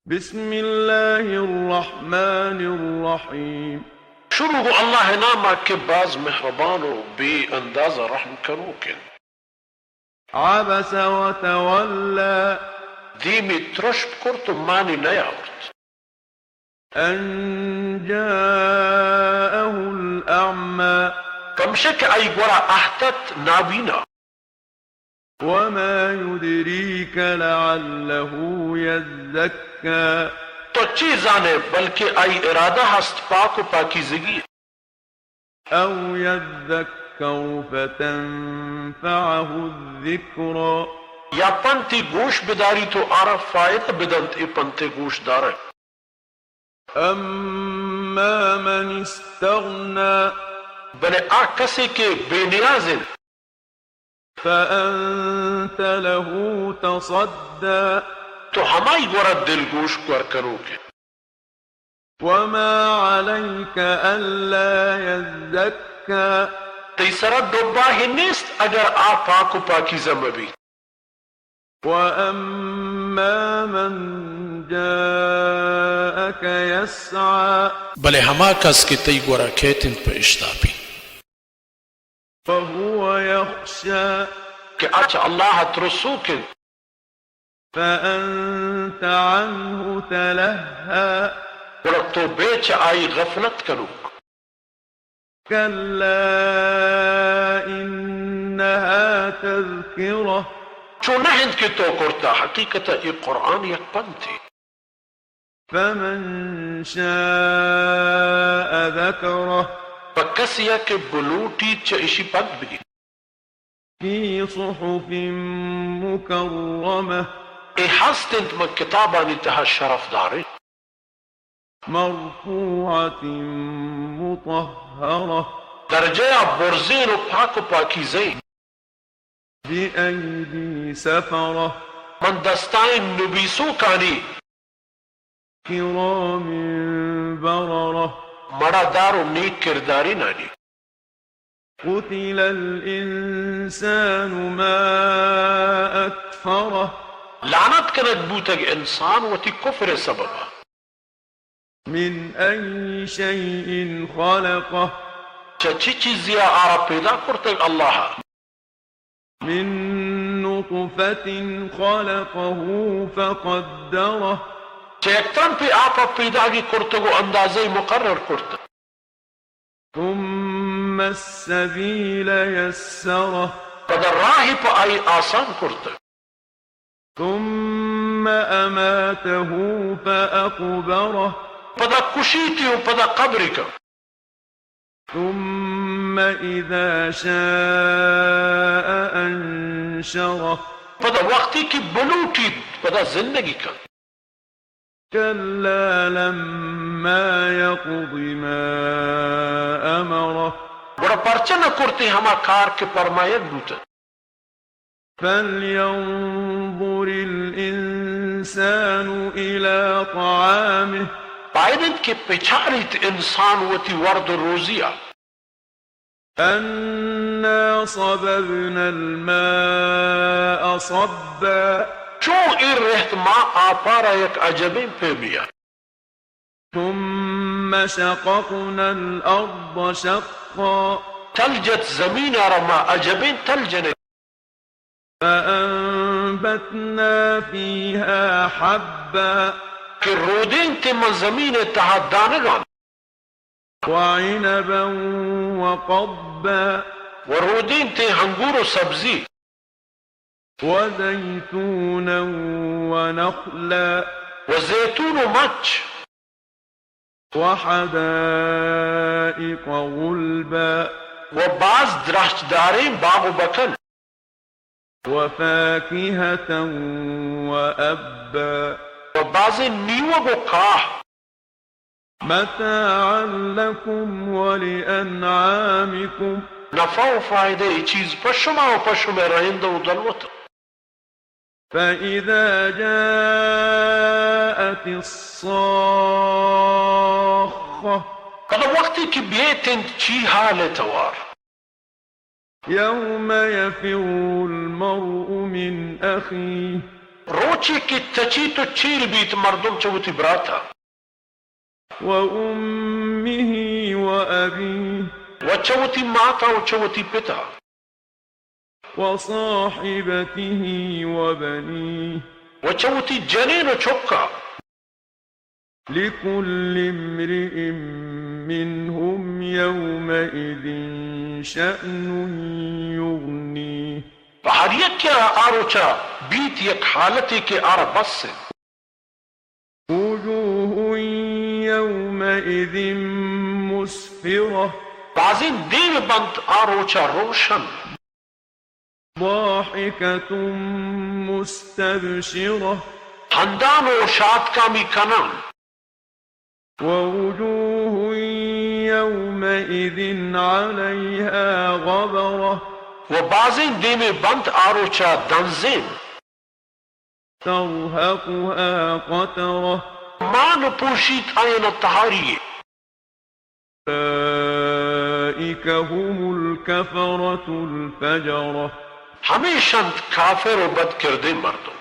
بسم الله الرحمن الرحيم. شروع گوں اللہ ءِ نام ءَ کہ باز مہربان و بے اندازہ رحم کنوک انت. عبس وتولى. دیمی ترشپ کرت و مانی نیاورت. أن جاءه الأعمى. پمشکہ آئی گورا اہتت نابینا. وما يدريك لعله يزكى. تو چی زانے، بلکہ آئی ارادہ ہست پاک و پاکیزگی. أو يذكر فتنفعه الذكرى. یا پنتی گوش بداری تو آرا فائدہ بدنت، اے پنتے گوش دارگ. أما من استغنى. بلے آ کسے کہ بے نیاز انت. فأنت له تصدى. تو ہمائی گورا دلگوش گور کنوک ئے. وما عليك ألا يزكى. تئی سرا ڈبا ہی نیست اگر آ پاک و پاکیزہ مہ بیت. وأما من جاءك يسعى. بلے ہما کس کہ تئی گورا کیت انت پہ اشتاپی. فهو يخشى. کہ آ چہ اللہ ءَ ترسوک انت. فأنت عنه تلهى. گڑا تو بے چہ آئی غفلت کنوک. كلا إنها تذكرة. چو نہ انت کہ تو کرتا، حقیقتا اے قرآن یک پنتے. فمن شاء ذكره. پہ کسے ءَ کہ بلوٹیت چہ اشی پد بگیت. في صحف مكرمة. اے ہست انت من کتابانی تہا شرف داریں. مرفوعة مطهرة. درجہ ءَ برزین و پاک و پاکیزہ ایں. بأيدي سفرة. من دستائیں نبیسوکانی. كرام بررة. مڑادار و نیک کردارینانی. قتل الإنسان ما أكفره. لعنت کنگ بوتگ انسان وتی کفر ءِ سبب ءَ. من أي شيء خلقه. چہ چی چیزے ءَ آرا پیدا کرتگ اللہ ءَ؟ من نطفة خلقه فقدره. چہ یک ترمپے آپ ءَ پیداگی کرتگ و اندازہ مقرر کرتگ. ثم السبيل يسره. پدا راہی پہ آئی آسان کرتگ. ثم أماته فأقبره. پدا کشیتی و پدا قبری کن. ثم إذا شاء أنشره. پدا وقتی کہ بلوٹیت، پدا زندگی کن. كلا لما يقض ما أمره. گڑا پرچہ نہ کرتے ہما کار کہ پرمائگ بوتگ. فلينظر الإنسان إلى طعامه. باید انت کہ پچاریت انسان وتی ورد و روزی ءَ. أنا صببنا الماء صبا. چون ایر رہت ما آپارا یک عجبیں پیمی ءَ. ثم شققنا الأرض شقا. تل جت زمین ءَ را ما عجبیں تل جنگ. فأنبتنا فيها حبا. کہ رودینتے من زمین ءِ تہا دانگان. وعنبا وقضبا. و رودینتے انگور و سبزی. وزيتونا ونخلا. و زیتون و مچ. وحدائق غلبا. و باز درہچداریں باغ و بکن. وفاكهة وأبا. و بازیں نیوگ و کاہ. متاعا لكم ولأنعامكم. نفع و فائدہ ءِ چیز پہ شما و پہ شمئے رہند و دلوت. فإذا جاءت الصاخة. پدا وقتی کہ بیت انت چیہال ءِ توار. يوم يفر المرء من أخيه. روچے کہ تچیت و چیر بیت مردم چہ وتی برات ء۔ وأمه وأبيه۔ و چہ وتی مات ء و چہ وتی پت ء۔ وصاحبته وبنيه۔ و چہ وتی جنین و چک ء۔ لكل امرئ منهم يومئذ شأن يغنيه۔ پہ ہر یکے ء آ روچ ء بیت یک حالتے کہ آرا بس انت۔ وجوه يومئذ مسفرة۔ بازیں دیم بنت آ روچ ء روشن۔ ضاحكة مستبشرة۔ ہندان و شاتکامی کنان۔ ووجوه يومئذ عليها غبرة۔ و بازیں دیمے بنت آ روچ ء دنزین۔ ترهقها قترة۔ مان پوشیت آیان ء تہاری یے۔ أولئك هم الكفرة الفجرة۔ ہمیش انت کافر و بدکردیں مردم۔